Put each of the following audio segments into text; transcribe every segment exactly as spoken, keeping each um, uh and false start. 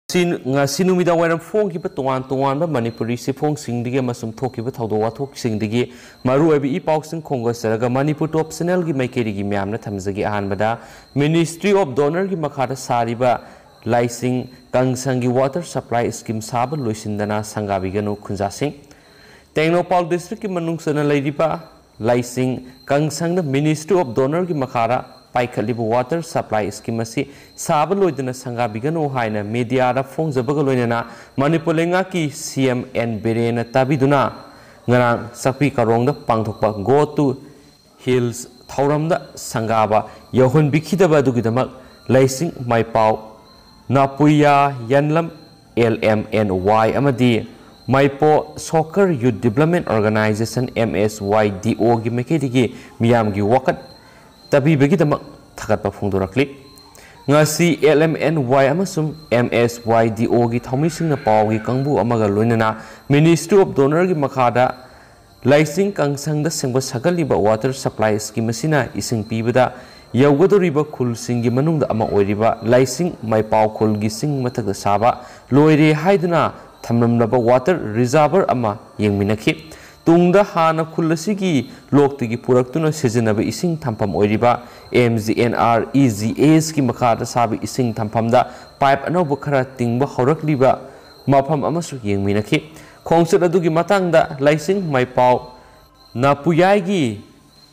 ꯁꯤ-, ꯉꯁꯤ ꯅꯨꯃꯤꯗꯥꯡ ꯋꯥꯏꯔꯝ ꯐꯣꯡꯈꯤꯕ ꯇꯣꯉꯥꯟ ꯇꯣꯉꯥꯟꯕ ꯃꯅꯤꯄꯨꯔꯤ ꯆꯦꯐꯣꯡꯁꯤꯡꯗꯒꯤ ꯑꯃꯁꯨꯡ ꯊꯣꯛꯈꯤꯕ ꯊꯧꯗꯣꯛ ꯋꯥꯊꯣꯛꯁꯤꯡꯗꯒꯤ ꯃꯔꯨꯑꯣꯏꯕ ꯏ ꯄꯥꯎꯁꯤꯡ ꯈꯣꯝꯒꯠꯆꯔꯒ ꯃꯅꯤꯄꯨꯔ ꯇꯣꯞ ꯆꯦꯅꯦꯜꯒꯤ ꯃꯥꯏꯀꯩꯗꯒꯤ ꯃꯌꯥꯝꯅ ꯊꯝꯖꯒꯦ꯫ ꯑꯍꯥꯟꯕꯗ, Ministry of DoNERꯒꯤ ꯃꯈꯥꯗ ꯁꯥꯔꯤꯕ ꯂꯥꯏꯁꯤꯡ ꯀꯪꯁꯪꯒꯤ water supply scheme ꯁꯥꯕ ꯂꯣꯏꯁꯤꯟꯗꯅ ꯁꯪꯒꯥꯕꯤꯒꯅꯨ ꯈꯨꯟꯖꯥꯁꯤꯡ꯫ ꯇꯦꯡꯅꯧꯄꯥꯜ districtꯀꯤ ꯃꯅꯨꯡ ꯆꯟꯅ ꯂꯩꯔꯤꯕ ꯂꯥꯏꯁꯤꯡ ꯀꯪꯁꯪꯗ Ministry of DoNERꯒꯤ ꯃꯈꯥꯗ ꯄꯥꯏꯈꯠꯂꯤꯕ water supply scheme ꯑꯁꯤ ꯁꯥꯕ ꯂꯣꯏꯗꯅ ꯁꯪꯒꯥꯕꯤꯒꯅꯨ ꯍꯥꯏꯅ mediaꯗ ꯐꯣꯡꯖꯕꯒ ꯂꯣꯏꯅꯅ ꯃꯅꯤꯄꯨꯔ ꯂꯩꯉꯥꯛꯀꯤ CM N ꯕꯤꯔꯦꯟꯅ ꯇꯥꯕꯤꯗꯨꯅ ꯉꯔꯥꯡ ꯆꯥꯛꯄꯤ ꯀꯥꯔꯣꯡꯗ ꯄꯥꯡꯊꯣꯛꯄ Go to Hills ꯊꯧꯔꯝꯗ ꯁꯪꯒꯥꯕ ꯌꯧꯍꯟꯕꯤꯈꯤꯗꯕ ꯑꯗꯨꯒꯤꯗꯃꯛ ꯂꯩꯁꯤꯡ ꯃꯥꯏꯄꯥꯎ ꯅꯥꯄꯨꯏꯌꯥ ꯌꯥꯟꯂꯝ L M N Y ꯑꯃꯗꯤ ꯃꯥꯏꯄꯣ Soccer Youth Development Organization, M S Y D Oꯒꯤ ꯃꯥꯏꯀꯩꯗꯒꯤ ꯃꯤꯌꯥꯝꯒꯤ ꯋꯥꯀꯠ ꯇꯥꯕꯤꯕꯒꯤꯗꯃꯛ ꯊꯥꯒꯠꯄ ꯐꯣꯡꯗꯣꯔꯛꯂꯤ꯫ ꯉꯁꯤ L M N Y ꯑꯃꯁꯨꯡ M S Y D Oꯒꯤ ꯊꯧꯃꯤꯁꯤꯡꯅ ꯄꯥꯎꯒꯤ ꯀꯥꯡꯕꯨ ꯑꯃꯒ ꯂꯣꯏꯅꯅ Ministry of DoNERꯒꯤ ꯃꯈꯥꯗ ꯂꯥꯏꯁꯤꯡ ꯀꯪꯁꯪꯗ ꯁꯦꯝꯒꯠ ꯁꯥꯒꯠꯂꯤꯕ water supply scheme ꯑꯁꯤꯅ ꯏꯁꯤꯡ ꯄꯤꯕꯗ ꯌꯧꯒꯗꯧꯔꯤꯕ ꯈꯨꯜꯁꯤꯡꯒꯤ ꯃꯅꯨꯡꯗ ꯑꯃ ꯑꯣꯏꯔꯤꯕ ꯂꯥꯏꯁꯤꯡ ꯃꯥꯏꯄꯥꯎ ꯈꯨꯜꯒꯤ ꯆꯤꯡ ꯃꯊꯛꯇ ꯁꯥꯕ ꯂꯣꯏꯔꯦ ꯍꯥꯏꯗꯨꯅ ꯊꯝꯂꯝꯂꯕ water reservoir ꯑꯃ ꯌꯦꯡꯃꯤꯟꯅꯈꯤ꯫ ꯇꯨꯡꯗ ꯍꯥꯟꯅ ꯈꯨꯜ ꯑꯁꯤꯒꯤ ꯂꯣꯛꯇꯒꯤ ꯄꯨꯔꯛꯇꯨꯅ ꯁꯤꯖꯤꯟꯅꯕ ꯏꯁꯤꯡ ꯊꯝꯐꯝ ꯑꯣꯏꯔꯤꯕ M G N R E G Sꯒꯤ ꯃꯈꯥꯗ ꯁꯥꯕ ꯏꯁꯤꯡ ꯊꯝꯐꯝꯗ pipe ꯑꯅꯧꯕ ꯈꯔ ꯇꯤꯡꯕ ꯍꯧꯔꯛꯂꯤꯕ ꯃꯐꯝ ꯑꯃꯁꯨ ꯌꯦꯡꯃꯤꯟꯅꯈꯤ꯫ ꯈꯣꯡꯆꯠ ꯑꯗꯨꯒꯤ ꯃꯇꯥꯡꯗ ꯂꯥꯏꯁꯤꯡ ꯃꯥꯏꯄꯥꯎ ꯅꯥꯄꯨꯌꯥꯏꯒꯤ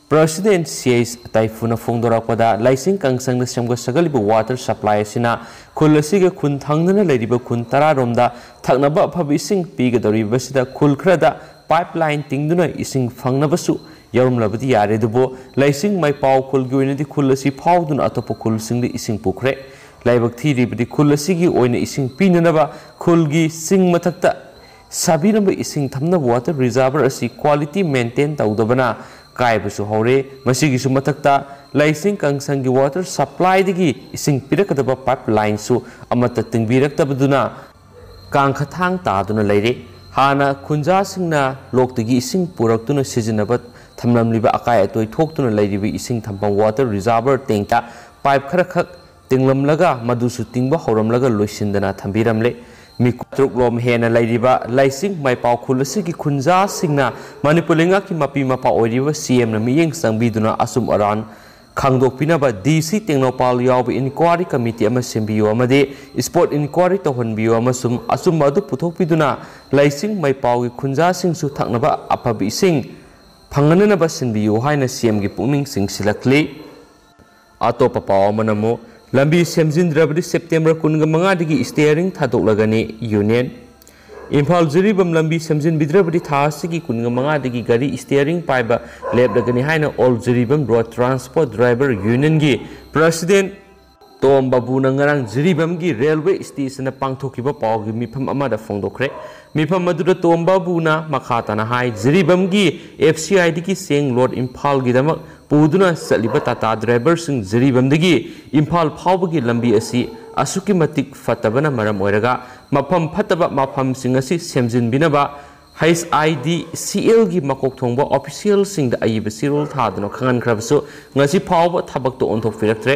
President C H ꯇꯥꯏꯐꯨꯅ ꯐꯣꯡꯗꯣꯔꯛꯄꯗ, ꯂꯥꯏꯁꯤꯡ ꯀꯪꯁꯪꯗ ꯁꯦꯝꯒꯠ ꯁꯥꯒꯠꯂꯤꯕ water supply ꯑꯁꯤꯅ ꯈꯨꯜ ꯑꯁꯤꯒ ꯈꯨꯟ ꯊꯪꯅꯅ ꯂꯩꯔꯤꯕ ꯈꯨꯟ ꯇꯔꯥꯔꯣꯝꯗ ꯊꯛꯅꯕ ꯑꯐꯕ ꯏꯁꯤꯡ ꯄꯤꯒꯗꯧꯔꯤꯕꯁꯤꯗ ꯈꯨꯜ ꯈꯔꯗ pipeline ꯇꯤꯡꯗꯨꯅ ꯏꯁꯤꯡ ꯐꯪꯅꯕꯁꯨ ꯌꯥꯎꯔꯝꯂꯕꯗꯤ ꯌꯥꯔꯦ, ꯑꯗꯨꯕꯨ ꯂꯥꯏꯁꯤꯡ ꯃꯥꯏꯄꯥꯎ ꯈꯨꯜꯒꯤ ꯑꯣꯏꯅꯗꯤ ꯈꯨꯜ ꯑꯁꯤ ꯐꯥꯎꯗꯨꯅ ꯑꯇꯣꯞꯄ ꯈꯨꯜꯁꯤꯡꯗ ꯏꯁꯤꯡ ꯄꯨꯈ꯭ꯔꯦ꯫ ꯂꯥꯏꯕꯛ ꯊꯤꯔꯤꯕꯗꯤ ꯈꯨꯜ ꯑꯁꯤꯒꯤ ꯑꯣꯏꯅ ꯏꯁꯤꯡ ꯄꯤꯅꯅꯕ ꯈꯨꯜꯒꯤ ꯆꯤꯡ ꯃꯊꯛꯇ ꯁꯥꯕꯤꯔꯝꯕ ꯏꯁꯤꯡ ꯊꯝꯅꯕ water reservoir ꯑꯁꯤ quality maintain ꯇꯧꯗꯕꯅ ꯀꯥꯏꯕꯁꯨ ꯍꯧꯔꯦ꯫ ꯃꯁꯤꯒꯤꯁꯨ ꯃꯊꯛꯇ ꯂꯥꯏꯁꯤꯡ ꯀꯪꯁꯪꯒꯤ water supplyꯗꯒꯤ ꯏꯁꯤꯡ ꯄꯤꯔꯛꯀꯗꯕ pipelineꯁꯨ ꯑꯃꯠꯇ ꯇꯤꯡꯕꯤꯔꯛꯇꯕꯗꯨꯅ ꯀꯥꯡꯈꯊꯥꯡ ꯇꯥꯗꯨꯅ ꯂꯩꯔꯦ꯫ ꯍꯥꯟꯅ ꯈꯨꯟꯖꯥꯁꯤꯡꯅ ꯂꯣꯛꯇꯒꯤ ꯏꯁꯤꯡ ꯄꯨꯔꯛꯇꯨꯅ ꯁꯤꯖꯤꯟꯅꯕ ꯊꯝꯂꯝꯂꯤꯕ ꯑꯀꯥꯏ ꯑꯇꯣꯏ ꯊꯣꯛꯇꯨꯅ ꯂꯩꯔꯤꯕ ꯏꯁꯤꯡ ꯊꯝꯐꯝ water reservoir tankꯇ pipe ꯈꯔꯈꯛ ꯇꯤꯡꯂꯝꯂꯒ ꯃꯗꯨꯁꯨ ꯇꯤꯡꯕ ꯍꯧꯔꯝꯂꯒ ꯂꯣꯏꯁꯤꯟꯗꯅ ꯊꯝꯕꯤꯔꯝꯂꯦ꯫ ꯃꯤꯀꯨꯟ ꯇꯔꯨꯛ ꯂꯣꯝ ꯍꯦꯟꯅ ꯂꯩꯔꯤꯕ ꯂꯩꯆꯤꯡ ꯃꯩꯄꯥꯎ ꯈꯨꯜ ꯑꯁꯤꯒꯤ ꯈꯨꯟꯖꯥꯁꯤꯡꯅ ꯃꯅꯤꯄꯨꯔ ꯂꯩꯉꯥꯛꯀꯤ ꯃꯄꯤ ꯃꯄꯥ ꯑꯣꯏꯔꯤꯕ ꯁꯤ ꯑꯦꯝꯅ ꯃꯤꯠꯌꯦꯡ ꯆꯪꯕꯤꯗꯨꯅ ꯑꯆꯨꯝ ꯑꯔꯥꯟ ꯈꯪꯗꯣꯛꯄꯤꯅꯕ ꯗꯤ ꯁꯤ ꯇꯦꯡꯅꯧꯄꯥꯜ ꯌꯥꯎꯕ ꯏꯟꯀ꯭ꯋꯥꯔꯤ ꯀꯃꯤꯇꯤ ꯑꯃ ꯁꯦꯝꯕꯤꯌꯨ ꯑꯃꯗꯤ ꯁ꯭ꯄꯣꯠ ꯏꯟꯀ꯭ꯋꯥꯔꯤ ꯇꯧꯍꯟꯕꯤꯌꯨ ꯑꯃꯁꯨꯡ ꯑꯆꯨꯝꯕ ꯑꯗꯨ ꯄꯨꯊꯣꯛꯄꯤꯗꯨꯅ ꯂꯩꯆꯤꯡ ꯃꯩꯄꯥꯎꯒꯤ ꯈꯨꯟꯖꯥꯁꯤꯡꯁꯨ ꯊꯛꯅꯕ ꯑꯐꯕ ꯏꯁꯤꯡ ꯐꯪꯍꯟꯅꯅꯕ ꯁꯤꯟꯕꯤꯌꯨ ꯍꯥꯏꯅ ꯁꯤ ꯑꯦꯝꯒꯤ ꯄꯨꯛꯅꯤꯡ ꯆꯤꯡꯁꯤꯜꯂꯛꯂꯤ꯫ ꯑꯇꯣꯞꯄ ꯄꯥꯎ ꯑꯃꯅ ꯑꯃꯨꯛ, ꯂꯝꯕꯤ ꯁꯦꯝꯖꯤꯟꯗ꯭ꯔꯕꯗꯤ ꯁꯦꯞꯇꯦꯝꯕꯔ ꯀꯨꯟꯒ ꯃꯉꯥꯗꯒꯤ ꯁ꯭ꯇꯤꯌꯔꯤꯡ ꯊꯥꯗꯣꯛꯂꯒꯅꯤ ꯌꯨꯅꯤꯌꯟ꯫ ꯏꯝꯐꯥꯜ ꯖꯤꯔꯤꯕꯥꯝ ꯂꯝꯕꯤ ꯁꯦꯝꯖꯤꯟꯕꯤꯗ꯭ꯔꯕꯗꯤ ꯊꯥ ꯑꯁꯤꯒꯤ ꯀꯨꯟꯒ ꯃꯉꯥꯗꯒꯤ ꯒꯥꯔꯤ ꯁ꯭ꯇꯤꯌꯔꯤꯡ ꯄꯥꯏꯕ ꯂꯦꯞꯂꯒꯅꯤ ꯍꯥꯏꯅ All Jiribam Road Transport Driver ꯌꯨꯅꯤꯌꯟꯒꯤ ꯄ꯭ꯔꯁꯤꯗꯦꯟꯠ ꯇꯣꯝ ꯕꯥꯕꯨꯅ ꯉꯔꯥꯡ ꯖꯤꯔꯤꯕꯥꯝꯒꯤ ꯔꯦꯜꯋꯦ ꯁ꯭ꯇꯦꯁꯟꯗ ꯄꯥꯡꯊꯣꯛꯈꯤꯕ ꯄꯥꯎꯒꯤ ꯃꯤꯐꯝ ꯑꯃꯗ ꯐꯣꯡꯗꯣꯛꯈ꯭ꯔꯦ꯫ ꯃꯤꯐꯝ ꯑꯗꯨꯗ ꯇꯣꯝ ꯕꯥꯕꯨꯅ ꯃꯈꯥ ꯇꯥꯅ ꯍꯥꯏ, ꯖꯤꯔꯤꯕꯥꯝꯒꯤ ꯑꯦꯐ ꯁꯤ ꯑꯥꯏꯗꯒꯤ ꯆꯦꯡ ꯂꯣꯗ ꯏꯝꯐꯥꯜꯒꯤꯗꯃꯛ ꯄꯨꯗꯨꯅ ꯆꯠꯂꯤꯕ ꯇꯥꯇꯥ ꯗ꯭ꯔꯥꯏꯚꯔꯁꯤꯡ ꯖꯤꯔꯤꯕꯥꯝꯗꯒꯤ ꯏꯝꯐꯥꯜ ꯐꯥꯎꯕꯒꯤ ꯂꯝꯕꯤ ꯑꯁꯤ ꯑꯁꯨꯛꯀꯤ ꯃꯇꯤꯛ ꯐꯠꯇꯕꯅ ꯃꯔꯝ ꯑꯣꯏꯔꯒ ꯃꯐꯝ ꯐꯠꯇꯕ ꯃꯐꯝꯁꯤꯡ ꯑꯁꯤ ꯁꯦꯝꯖꯤꯟꯕꯤꯅꯕ ꯍꯩꯆ ꯑꯥꯏ ꯗꯤ ꯁꯤ ꯑꯦꯜꯒꯤ ꯃꯀꯣꯛ ꯊꯣꯡꯕ ꯑꯣꯐꯤꯁꯤꯌꯦꯜꯁꯤꯡꯗ ꯑꯏꯕ ꯆꯦꯔꯣꯜ ꯊꯥꯗꯨꯅ ꯈꯪꯍꯟꯈ꯭ꯔꯕꯁꯨ ꯉꯁꯤ ꯐꯥꯎꯕ ꯊꯕꯛꯇ ꯑꯣꯟꯊꯣꯛꯄꯤꯔꯛꯇ꯭ꯔꯦ꯫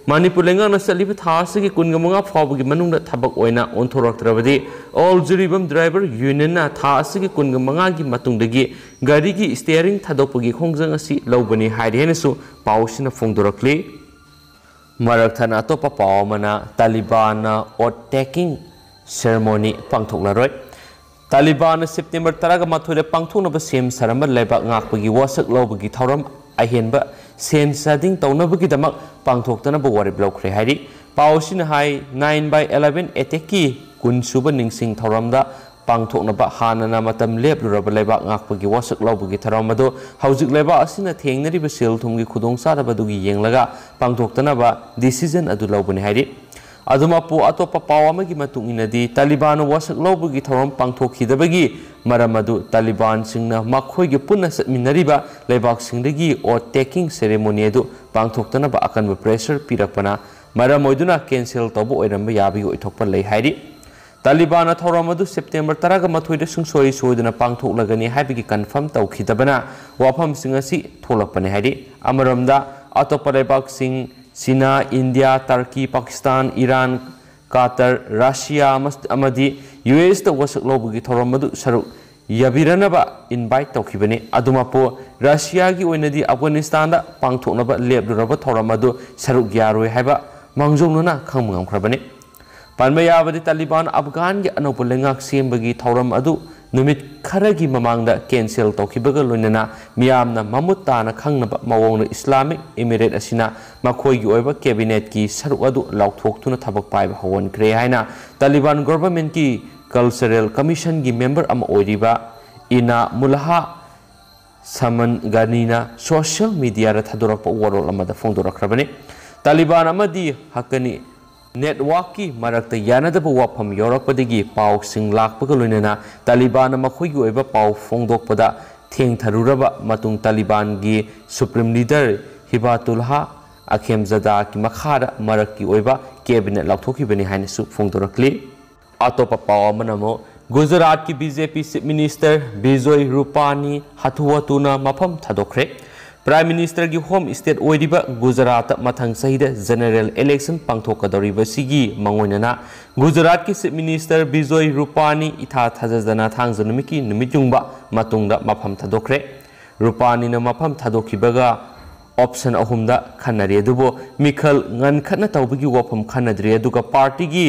ꯃꯅꯤꯄꯨꯔ ꯂꯩꯉꯥꯛꯅ ꯆꯠꯂꯤꯕ ꯊꯥ ꯑꯁꯤꯒꯤ ꯀꯨꯟꯒ ꯃꯉꯥ ꯐꯥꯎꯕꯒꯤ ꯃꯅꯨꯡꯗ ꯊꯕꯛ ꯑꯣꯏꯅ ꯑꯣꯟꯊꯣꯔꯛꯇ꯭ꯔꯕꯗꯤ ꯑꯣꯜ ꯖꯤꯔꯤꯕꯥꯝ ꯗ꯭ꯔꯥꯏꯚꯔ ꯌꯨꯅꯤꯌꯟꯅ ꯊꯥ ꯑꯁꯤꯒꯤ ꯀꯨꯟꯒ ꯃꯉꯥꯒꯤ ꯃꯇꯨꯡꯗꯒꯤ ꯒꯥꯔꯤꯒꯤ ꯁ꯭ꯇꯤꯌꯔꯤꯡ ꯊꯥꯗꯣꯛꯄꯒꯤ ꯈꯣꯡꯖꯪ ꯑꯁꯤ ꯂꯧꯒꯅꯤ ꯍꯥꯏꯔꯤ ꯍꯥꯏꯅꯁꯨ ꯄꯥꯎꯁꯤꯅ ꯐꯣꯡꯗꯣꯔꯛꯂꯤ꯫ ꯃꯔꯛ ꯊꯠꯅ ꯑꯇꯣꯞꯄ ꯄꯥꯎ ꯑꯃꯅ, ꯇꯥꯂꯤꯕꯥꯟꯅ oath taking ceremony ꯄꯥꯡꯊꯣꯛꯂꯔꯣꯏ꯫ ꯇꯥꯂꯤꯕꯥꯟꯅ ꯁꯦꯞꯇꯦꯝꯕꯔ ꯇꯔꯥꯒ ꯃꯥꯊꯣꯏꯗ ꯄꯥꯡꯊꯣꯛꯅꯕ ꯁꯦꯝ ꯁꯥꯔꯝꯕ ꯂꯩꯕꯥꯛ ꯉꯥꯛꯄꯒꯤ ꯋꯥꯁꯛ ꯂꯧꯕꯒꯤ ꯊꯧꯔꯝ ꯑꯍꯦꯟꯕ ꯁꯦꯟ ꯆꯥꯗꯤꯡ ꯇꯧꯅꯕꯒꯤꯗꯃꯛ ꯄꯥꯡꯊꯣꯛꯇꯅꯕ ꯋꯥꯔꯦꯞ ꯂꯧꯈ꯭ꯔꯦ ꯍꯥꯏꯔꯤ꯫ ꯄꯥꯎ ꯑꯁꯤꯅ ꯍꯥꯏ, nine by eleven attackꯀꯤ ꯀꯨꯟ ꯁꯨꯕ ꯅꯤꯡꯁꯤꯡ ꯊꯧꯔꯝꯗ ꯄꯥꯡꯊꯣꯛꯅꯕ ꯍꯥꯟꯅꯅ ꯃꯇꯝ ꯂꯦꯞꯂꯨꯔꯕ ꯂꯩꯕꯥꯛ ꯉꯥꯛꯄꯒꯤ ꯋꯥꯁꯛ ꯂꯧꯕꯒꯤ ꯊꯧꯔꯝ ꯑꯗꯨ ꯍꯧꯖꯤꯛ ꯂꯩꯕꯥꯛ ꯑꯁꯤꯅ ꯊꯦꯡꯅꯔꯤꯕ ꯁꯦꯜ ꯊꯨꯝꯒꯤ ꯈꯨꯗꯣꯡꯆꯥꯗꯕ ꯑꯗꯨꯒꯤ ꯌꯦꯡꯂꯒ ꯄꯥꯡꯊꯣꯛꯇꯅꯕ decision ꯑꯗꯨ ꯂꯧꯕꯅꯤ ꯍꯥꯏꯔꯤ꯫ ꯑꯗꯨꯃꯛꯄꯨ, ꯑꯇꯣꯞꯄ ꯄꯥꯎ ꯑꯃꯒꯤ ꯃꯇꯨꯡ ꯏꯟꯅꯗꯤ, ꯇꯥꯂꯤꯕꯥꯟꯅ ꯋꯥꯁꯛ ꯂꯧꯕꯒꯤ ꯊꯧꯔꯝ ꯄꯥꯡꯊꯣꯛꯈꯤꯗꯕꯒꯤ ꯃꯔꯝ ꯑꯗꯨ ꯇꯥꯂꯤꯕꯥꯟꯁꯤꯡꯅ ꯃꯈꯣꯏꯒꯤ ꯄꯨꯟꯅ ꯆꯠꯃꯤꯟꯅꯔꯤꯕ ꯂꯩꯕꯥꯛꯁꯤꯡꯗꯒꯤ oath taking ceremony ꯑꯗꯨ ꯄꯥꯡꯊꯣꯛꯇꯅꯕ ꯑꯀꯟꯕ pressure ꯄꯤꯔꯛꯄꯅ ꯃꯔꯝ ꯑꯣꯏꯗꯨꯅ cancel ꯇꯧꯕ ꯑꯣꯏꯔꯝꯕ ꯌꯥꯕꯒꯤ ꯑꯣꯏꯊꯣꯛꯄ ꯂꯩ ꯍꯥꯏꯔꯤ꯫ ꯇꯥꯂꯤꯕꯥꯟꯅ ꯊꯧꯔꯝ ꯑꯗꯨ ꯁꯦꯞꯇꯦꯝꯕꯔ ꯇꯔꯥꯒ ꯃꯥꯊꯣꯏꯗ ꯁꯨꯡꯁꯣꯏ ꯁꯣꯏꯗꯅ ꯄꯥꯡꯊꯣꯛꯂꯒꯅꯤ ꯍꯥꯏꯕꯒꯤ confirm ꯇꯧꯈꯤꯗꯕꯅ ꯋꯥꯐꯝꯁꯤꯡ ꯑꯁꯤ ꯊꯣꯛꯂꯛꯄꯅꯤ ꯍꯥꯏꯔꯤ꯫ ꯑꯃꯔꯣꯝꯗ, ꯑꯇꯣꯞꯄ ꯂꯩꯕꯥꯛꯁꯤꯡ China, India, Turkey, Pakistan, Iran, Qatar, Russia ꯑꯃ-, ꯑꯃꯗꯤ ꯌꯨ ꯑꯦꯁꯇ ꯋꯥꯁꯛ ꯂꯧꯕꯒꯤ ꯊꯧꯔꯝ ꯑꯗꯨ ꯁꯔꯨꯛ ꯌꯥꯕꯤꯔꯅꯕ invite ꯇꯧꯈꯤꯕꯅꯤ꯫ ꯑꯗꯨꯃꯛꯄꯨ ꯔꯁꯤꯌꯥꯒꯤ ꯑꯣꯏꯅꯗꯤ ꯑꯐꯒꯥꯅꯤꯁꯇꯥꯟꯗ ꯄꯥꯡꯊꯣꯛꯅꯕ ꯂꯦꯞꯂꯨꯔꯕ ꯊꯧꯔꯝ ꯑꯗꯨ ꯁꯔꯨꯛ ꯌꯥꯔꯣꯏ ꯍꯥꯏꯕ ꯃꯥꯡꯖꯧꯅꯅ ꯈꯪꯕ ꯉꯝꯈ꯭ꯔꯕꯅꯤ꯫ ꯄꯟꯕ ꯌꯥꯕꯗꯤ, ꯇꯥꯂꯤꯕꯥꯟ ꯑꯐꯒꯥꯟꯒꯤ ꯑꯅꯧꯕ ꯂꯩꯉꯥꯛ ꯁꯦꯝꯕꯒꯤ ꯊꯧꯔꯝ ꯑꯗꯨ ꯅꯨꯃꯤꯠ ꯈꯔꯒꯤ ꯃꯃꯥꯡꯗ cancel ꯇꯧꯈꯤꯕꯒ ꯂꯣꯏꯅꯅ ꯃꯤꯌꯥꯝꯅ ꯃꯃꯨꯠ ꯇꯥꯅ ꯈꯪꯅꯕ ꯃꯑꯣꯡꯗ ꯏꯁꯂꯥꯃꯤꯛ ꯏꯃꯤꯔꯦꯠ ꯑꯁꯤꯅ ꯃꯈꯣꯏꯒꯤ ꯑꯣꯏꯕ cabinetꯀꯤ ꯁꯔꯨꯛ ꯑꯗꯨ ꯂꯥꯎꯊꯣꯛꯇꯨꯅ ꯊꯕꯛ ꯄꯥꯏꯕ ꯍꯧꯍꯟꯈ꯭ꯔꯦ ꯍꯥꯏꯅ ꯇꯥꯂꯤꯕꯥꯟ governmentꯀꯤ Cultural Commissionꯒꯤ member ꯑꯃ ꯑꯣꯏꯔꯤꯕ ꯏꯅꯥ ꯃꯨꯂꯍꯥ ꯁꯃꯟꯒꯅꯤꯅ social mediaꯗ ꯊꯥꯗꯣꯔꯛꯄ ꯋꯥꯔꯣꯜ ꯑꯃꯗ ꯐꯣꯡꯗꯣꯔꯛꯈ꯭ꯔꯕꯅꯤ꯫ ꯇꯥꯂꯤꯕꯥꯟ ꯑꯃꯗꯤ ꯍꯛꯀꯅꯤ networkꯀꯤ ꯃꯔꯛꯇ ꯌꯥꯅꯗꯕ ꯋꯥꯐꯝ ꯌꯥꯎꯔꯛꯄꯗꯒꯤ ꯄꯥꯎꯁꯤꯡ ꯂꯥꯛꯄꯒ ꯂꯣꯏꯅꯅ ꯇꯥꯂꯤꯕꯥꯟꯅ ꯃꯈꯣꯏꯒꯤ ꯑꯣꯏꯕ ꯄꯥꯎ ꯐꯣꯡꯗꯣꯛꯄꯗ ꯊꯦꯡꯊꯔꯨꯔꯕ ꯃꯇꯨꯡ ꯇꯥꯂꯤꯕꯥꯟꯒꯤ supreme leader ꯍꯤꯕꯥꯇꯨꯜꯍꯥ ꯑꯈꯦꯝꯖꯥꯗꯥꯒꯤ ꯃꯈꯥꯗ ꯃꯔꯛꯀꯤ ꯑꯣꯏꯕ cabinet ꯂꯥꯎꯊꯣꯛꯈꯤꯕꯅꯤ ꯍꯥꯏꯅꯁꯨ ꯐꯣꯡꯗꯣꯔꯛꯂꯤ꯫ ꯑꯇꯣꯞꯄ ꯄꯥꯎ ꯑꯃꯅ ꯑꯃꯨꯛ ꯒꯨꯖꯔꯥꯠꯀꯤ BJP Chief Minister ꯕꯤꯖꯣꯏ ꯔꯨꯄꯥꯅꯤ ꯍꯥꯊꯨ ꯍꯥꯊꯨꯅ ꯃꯐꯝ ꯊꯥꯗꯣꯛꯈ꯭ꯔꯦ꯫ Prime Ministerꯒꯤ home state ꯑꯣꯏꯔꯤꯕ ꯒꯨꯖꯔꯥꯠꯇ ꯃꯊꯪ ꯆꯍꯤꯗ general election ꯄꯥꯡꯊꯣꯛꯀꯗꯧꯔꯤꯕꯁꯤꯒꯤ ꯃꯥꯡꯑꯣꯏꯅꯅ ꯒꯨꯖꯔꯥꯠꯀꯤ Chief Minister ꯕꯤꯖꯣꯏ ꯔꯨꯄꯥꯅꯤ ꯏꯊꯥ ꯊꯥꯖꯗꯅ ꯊꯥꯡꯖ ꯅꯨꯃꯤꯠꯀꯤ ꯅꯨꯃꯤꯠ ꯌꯨꯡꯕ ꯃꯇꯨꯡꯗ ꯃꯐꯝ ꯊꯥꯗꯣꯛꯈ꯭ꯔꯦ꯫ ꯔꯨꯄꯥꯅꯤꯅ ꯃꯐꯝ ꯊꯥꯗꯣꯛꯈꯤꯕꯒ option ꯑꯍꯨꯝꯗ ꯈꯟꯅꯔꯤ, ꯑꯗꯨꯕꯨ ꯃꯤꯈꯜ ꯉꯟꯈꯠꯅ ꯇꯧꯕꯒꯤ ꯋꯥꯐꯝ ꯈꯟꯅꯗ꯭ꯔꯤ, ꯑꯗꯨꯒ partyꯒꯤ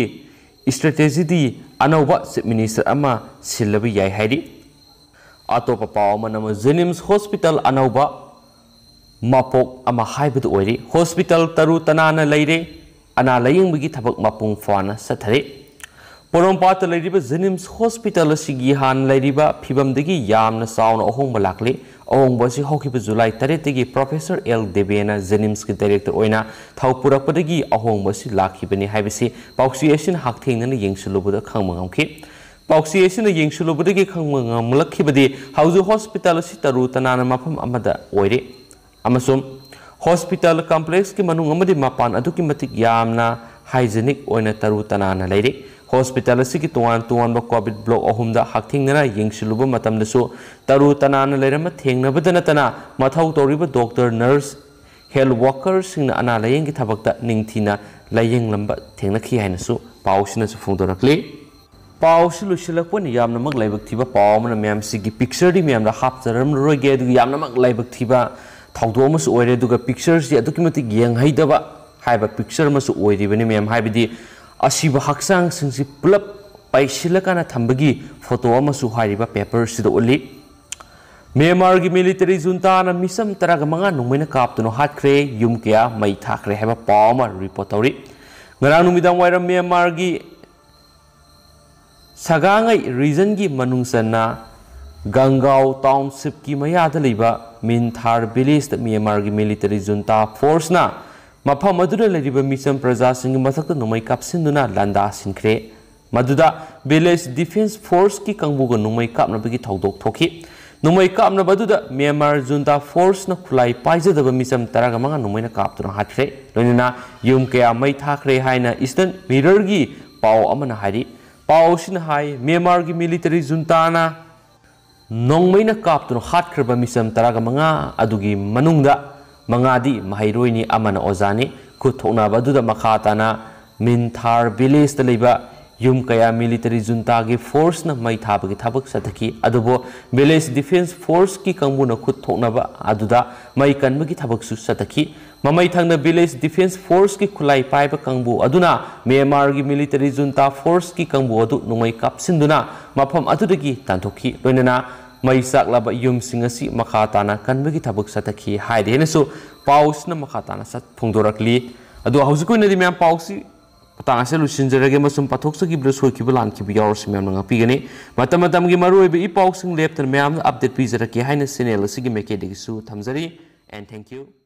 strategyꯗꯤ ꯑꯅꯧꯕ Chief Minister ꯑꯃ ꯁꯤꯜꯂꯕ ꯌꯥꯏ ꯍꯥꯏꯔꯤ꯫ ꯑꯇꯣꯞꯄ ꯄꯥꯎ ꯑꯃꯅ JNIMS hospital ꯑꯅꯧꯕ ꯃꯄꯣꯛ ꯑꯃ ꯍꯥꯏꯕꯗꯨ ꯑꯣꯏꯔꯤ꯫ Hospital ꯇꯔꯨ ꯇꯅꯥꯟꯅ ꯂꯩꯔꯦ꯫ ꯑꯅꯥ ꯂꯥꯌꯦꯡꯕꯒꯤ ꯊꯕꯛ ꯃꯄꯨꯡ ꯐꯥꯅ ꯆꯠꯊꯔꯤ꯫ ꯄꯣꯔꯣꯝꯄꯥꯠꯇ ꯂꯩꯔꯤꯕ JNIMS hospital ꯑꯁꯤꯒꯤ ꯍꯥꯟꯅ ꯂꯩꯔꯤꯕ ꯐꯤꯕꯝꯗꯒꯤ ꯌꯥꯝꯅ ꯆꯥꯎꯅ ꯑꯍꯣꯡꯕ ꯂꯥꯛꯂꯤ꯫ ꯑꯍꯣꯡꯕ ꯑꯁꯤ ꯍꯧꯈꯤꯕ July ꯇꯔꯦꯠꯇꯒꯤ Professor ꯑꯦꯜ ꯗꯦꯕꯦꯅ JNIMSꯀꯤ director ꯑꯣꯏꯅ ꯊꯧ ꯄꯨꯔꯛꯄꯗꯒꯤ ꯑꯍꯣꯡꯕ ꯑꯁꯤ ꯂꯥꯛꯈꯤꯕꯅꯤ ꯍꯥꯏꯕꯁꯤ ꯄꯥꯎꯆꯦ ꯑꯁꯤꯅ ꯍꯛꯊꯦꯡꯅꯅ ꯌꯦꯡꯁꯤꯜꯂꯨꯕꯗ ꯈꯪꯕ ꯉꯝꯈꯤ꯫ ꯄꯥꯎꯆꯦ ꯑꯁꯤꯅ ꯌꯦꯡꯁꯤꯜꯂꯨꯕꯗꯒꯤ ꯈꯪꯕ ꯉꯝꯂꯛꯈꯤꯕꯗꯤ ꯍꯧꯖꯤꯛ hospital ꯑꯁꯤ ꯇꯔꯨ ꯇꯅꯥꯟꯅ ꯃꯐꯝ ꯑꯃꯗ ꯑꯣꯏꯔꯦ꯫ ꯑꯃꯁꯨꯡ hospital complexꯀꯤ ꯃꯅꯨꯡ ꯑꯃꯗꯤ ꯃꯄꯥꯟ ꯑꯗꯨꯛꯀꯤ ꯃꯇꯤꯛ ꯌꯥꯝꯅ hygienic ꯑꯣꯏꯅ ꯇꯔꯨ ꯇꯅꯥꯟꯅ ꯂꯩꯔꯤ꯫ Hospital ꯑꯁꯤꯒꯤ ꯇꯣꯉꯥꯟ ꯇꯣꯉꯥꯟꯕ COVID block ꯑꯍꯨꯝꯗ ꯍꯛꯊꯦꯡꯅꯅ ꯌꯦꯡꯁꯤꯜꯂꯨꯕ ꯃꯇꯝꯗꯁꯨ ꯇꯔꯨ ꯇꯅꯥꯟꯅ ꯂꯩꯔꯝꯕ ꯊꯦꯡꯅꯕꯗ ꯅꯠꯇꯅ ꯃꯊꯧ ꯇꯧꯔꯤꯕ doctor, nurse, ꯍꯦꯜꯊ ꯋꯥꯔꯀꯔꯁꯤꯡꯅ ꯑꯅꯥ ꯂꯥꯌꯦꯡꯒꯤ ꯊꯕꯛꯇ ꯅꯤꯡꯊꯤꯅ ꯂꯥꯌꯦꯡꯂꯝꯕ ꯊꯦꯡꯅꯈꯤ ꯍꯥꯏꯅꯁꯨ ꯄꯥꯎꯁꯤꯅꯁꯨ ꯐꯣꯡꯗꯣꯔꯛꯂꯤ꯫ ꯄꯥꯎꯁꯤ ꯂꯣꯏꯁꯤꯜꯂꯛꯄ ꯑꯣꯏꯅ ꯌꯥꯝꯅꯃꯛ ꯂꯥꯏꯕꯛ ꯊꯤꯕ ꯄꯥꯎ ꯑꯃꯅ ꯃꯌꯥꯝꯁꯤꯒꯤ ꯄꯤꯛꯆꯔꯗꯤ ꯃꯌꯥꯝꯗ ꯍꯥꯞꯆꯔꯝꯂꯔꯣꯏꯒꯦ, ꯑꯗꯨꯒ ꯌꯥꯝꯅꯃꯛ ꯂꯥꯏꯕꯛ ꯊꯤꯕ ꯊꯧꯗꯣꯛ ꯑꯃꯁꯨ ꯑꯣꯏꯔꯦ꯫ ꯑꯗꯨꯒ ꯄꯤꯛꯆꯔꯁꯤ ꯑꯗꯨꯛꯀꯤ ꯃꯇꯤꯛ ꯌꯦꯡꯍꯩꯗꯕ ꯍꯥꯏꯕ ꯄꯤꯛꯆꯔ ꯑꯃꯁꯨ ꯑꯣꯏꯔꯤꯕꯅꯤ ꯃꯌꯥꯝ, ꯍꯥꯏꯕꯗꯤ ꯑꯁꯤꯕ ꯍꯛꯆꯥꯡꯁꯤꯡꯁꯤ ꯄꯨꯂꯞ ꯄꯩꯁꯤꯜꯂꯀꯥꯟꯗ ꯊꯝꯕꯒꯤ ꯐꯣꯇꯣ ꯑꯃꯁꯨ ꯍꯥꯏꯔꯤꯕ ꯄꯦꯄꯔꯁꯤꯗ ꯎꯠꯂꯤ꯫ ꯃ꯭ꯌꯥꯟꯃꯥꯔꯒꯤ ꯃꯤꯂꯤꯇꯔꯤ ꯖꯨꯟꯇꯥꯅ ꯃꯤꯆꯝ ꯇꯔꯥꯒ ꯃꯉꯥ ꯅꯣꯡꯃꯩꯅ ꯀꯥꯞꯇꯨꯅ ꯍꯥꯠꯈ꯭ꯔꯦ, ꯌꯨꯝ ꯀꯌꯥ ꯃꯩ ꯊꯥꯈ꯭ꯔꯦ ꯍꯥꯏꯕ ꯄꯥꯎ ꯑꯃ ꯔꯤꯄꯣꯔꯠ ꯇꯧꯔꯤ꯫ ꯉꯔꯥꯡ ꯅꯨꯃꯤꯗꯥꯡ ꯋꯥꯏꯔꯝ ꯃ꯭ꯌꯥꯟꯃꯥꯔꯒꯤ ꯁꯒꯥꯉꯩ ꯔꯤꯖꯟꯒꯤ ꯃꯅꯨꯡ ꯆꯟꯅ ꯒꯪꯒꯥꯎ ꯇꯥꯎꯟꯁꯤꯞꯀꯤ ꯃꯌꯥꯗ ꯂꯩꯕ ꯃꯤꯟꯊꯥꯔ ꯚꯤꯂꯦꯖꯇ ꯃ꯭ꯌꯥꯟꯃꯥꯔꯒꯤ ꯃꯤꯂꯤꯇꯔꯤ ꯖꯨꯟꯇꯥ ꯐꯣꯔꯁꯅ ꯃꯐꯝ ꯑꯗꯨꯗ ꯂꯩꯔꯤꯕ ꯃꯤꯆꯝ ꯄ꯭ꯔꯖꯥꯁꯤꯡꯒꯤ ꯃꯊꯛꯇ ꯅꯣꯡꯃꯩ ꯀꯥꯞꯁꯤꯟꯗꯨꯅ ꯂꯥꯟꯗꯥꯁꯤꯟꯈ꯭ꯔꯦ꯫ ꯃꯗꯨꯗ ꯚꯤꯂꯦꯖ ꯗꯤꯐꯦꯟꯁ ꯐꯣꯔꯁꯀꯤ ꯀꯥꯡꯕꯨꯒ ꯅꯣꯡꯃꯩ ꯀꯥꯞꯅꯕꯒꯤ ꯊꯧꯗꯣꯛ ꯊꯣꯛꯈꯤ꯫ ꯅꯣꯡꯃꯩ ꯀꯥꯞꯅꯕ ꯑꯗꯨꯗ ꯃ꯭ꯌꯥꯟꯃꯥꯔ ꯖꯨꯟꯇꯥ ꯐꯣꯔꯁꯅ ꯈꯨꯠꯂꯥꯏ ꯄꯥꯏꯖꯗꯕ ꯃꯤꯆꯝ ꯇꯔꯥꯒ ꯃꯉꯥ ꯅꯣꯡꯃꯩꯅ ꯀꯥꯞꯇꯨꯅ ꯍꯥꯠꯈ꯭ꯔꯦ꯫ ꯂꯣꯏꯅꯅ ꯌꯨꯝ ꯀꯌꯥ ꯃꯩ ꯊꯥꯈ꯭ꯔꯦ ꯍꯥꯏꯅ ꯏꯁꯇꯔꯟ ꯃꯤꯔꯔꯒꯤ ꯄꯥꯎ ꯑꯃꯅ ꯍꯥꯏꯔꯤ꯫ ꯄꯥꯎ ꯑꯁꯤꯅ ꯍꯥꯏ, ꯃ꯭ꯌꯥꯟꯃꯥꯔꯒꯤ ꯃꯤꯂꯤꯇꯔꯤ ꯖꯨꯟꯇꯥꯅ ꯅꯣꯡꯃꯩꯅ ꯀꯥꯞꯇꯨꯅ ꯍꯥꯠꯈ꯭ꯔꯕ ꯃꯤꯆꯝ ꯇꯔꯥꯒ ꯃꯉꯥ ꯑꯗꯨꯒꯤ ꯃꯅꯨꯡꯗ ꯃꯉꯥꯗꯤ ꯃꯍꯩꯔꯣꯏꯅꯤ, ꯑꯃꯅ ꯑꯣꯖꯥꯅꯤ꯫ ꯈꯨꯠ ꯊꯣꯛꯅꯕ ꯑꯗꯨꯗ ꯃꯈꯥ ꯇꯥꯅ ꯃꯤꯟꯊꯥꯔ ꯚꯤꯂꯦꯖꯇ ꯂꯩꯕ ꯌꯨꯝ ꯀꯌꯥ ꯃꯤꯂꯤꯇꯔꯤ ꯖꯨꯟꯇꯥꯒꯤ ꯐꯣꯔꯁꯅ ꯃꯩ ꯊꯥꯕꯒꯤ ꯊꯕꯛ ꯆꯠꯊꯈꯤ꯫ ꯑꯗꯨꯕꯨ ꯚꯤꯂꯦꯖ ꯗꯤꯐꯦꯟꯁ ꯐꯣꯔꯁꯀꯤ ꯀꯥꯡꯕꯨꯅ ꯈꯨꯠ ꯊꯣꯛꯅꯕ ꯑꯗꯨꯗ ꯃꯩ ꯀꯟꯕꯒꯤ ꯊꯕꯛꯁꯨ ꯆꯠꯊꯈꯤ꯫ ꯃꯃꯩ ꯊꯪꯅ ꯚꯤꯂꯦꯖ ꯗꯤꯐꯦꯟꯁ ꯐꯣꯔꯁꯀꯤ ꯈꯨꯠꯂꯥꯏ ꯄꯥꯏꯕ ꯀꯥꯡꯕꯨ ꯑꯗꯨꯅ ꯃ꯭ꯌꯥꯟꯃꯥꯔꯒꯤ ꯃꯤꯂꯤꯇꯔꯤ ꯖꯨꯟꯇꯥ ꯐꯣꯔꯁꯀꯤ ꯀꯥꯡꯕꯨ ꯑꯗꯨ ꯅꯣꯡꯃꯩ ꯀꯥꯞꯁꯤꯟꯗꯨꯅ ꯃꯐꯝ ꯑꯗꯨꯗꯒꯤ ꯇꯥꯟꯊꯣꯛꯈꯤ꯫ ꯂꯣꯏꯅꯅ ꯃꯩ ꯆꯥꯛꯂꯕ ꯌꯨꯝꯁꯤꯡ ꯑꯁꯤ ꯃꯈꯥ ꯇꯥꯅ ꯀꯟꯕꯒꯤ ꯊꯕꯛ ꯆꯠꯊꯈꯤ ꯍꯥꯏꯔꯤ ꯍꯥꯏꯅꯁꯨ ꯄꯥꯎꯁꯤꯅ ꯃꯈꯥ ꯇꯥꯅ ꯆꯠ-, ꯐꯣꯡꯗꯣꯔꯛꯂꯤ꯫ ꯑꯗꯣ ꯍꯧꯖꯤꯛꯀꯤ ꯑꯣꯏꯅꯗꯤ ꯃꯌꯥꯝ ꯄꯥꯎꯁꯤ ꯃꯇꯥꯡ ꯑꯁꯤꯗ ꯂꯣꯏꯁꯤꯟꯖꯔꯒꯦ ꯑꯃꯁꯨꯡ ꯄꯥꯊꯣꯛꯆꯈꯤꯕꯗ ꯁꯣꯏꯈꯤꯕ ꯂꯥꯟꯈꯤꯕ ꯌꯥꯎꯔꯁꯨ ꯃꯌꯥꯝꯅ ꯉꯥꯛꯄꯤꯒꯅꯤ꯫ ꯃꯇꯝ ꯃꯇꯝꯒꯤ ꯃꯔꯨꯑꯣꯏꯕ ꯏ ꯄꯥꯎꯁꯤꯡ ꯂꯦꯞꯇꯅ ꯃꯌꯥꯝꯗ ꯑꯞꯗꯦꯠ ꯄꯤꯖꯔꯛꯀꯦ ꯍꯥꯏꯅ ꯆꯦꯅꯦꯜ ꯑꯁꯤꯒꯤ ꯃꯥꯏꯀꯩꯗꯒꯤꯁꯨ ꯊꯝꯖꯔꯤ꯫ And thank you.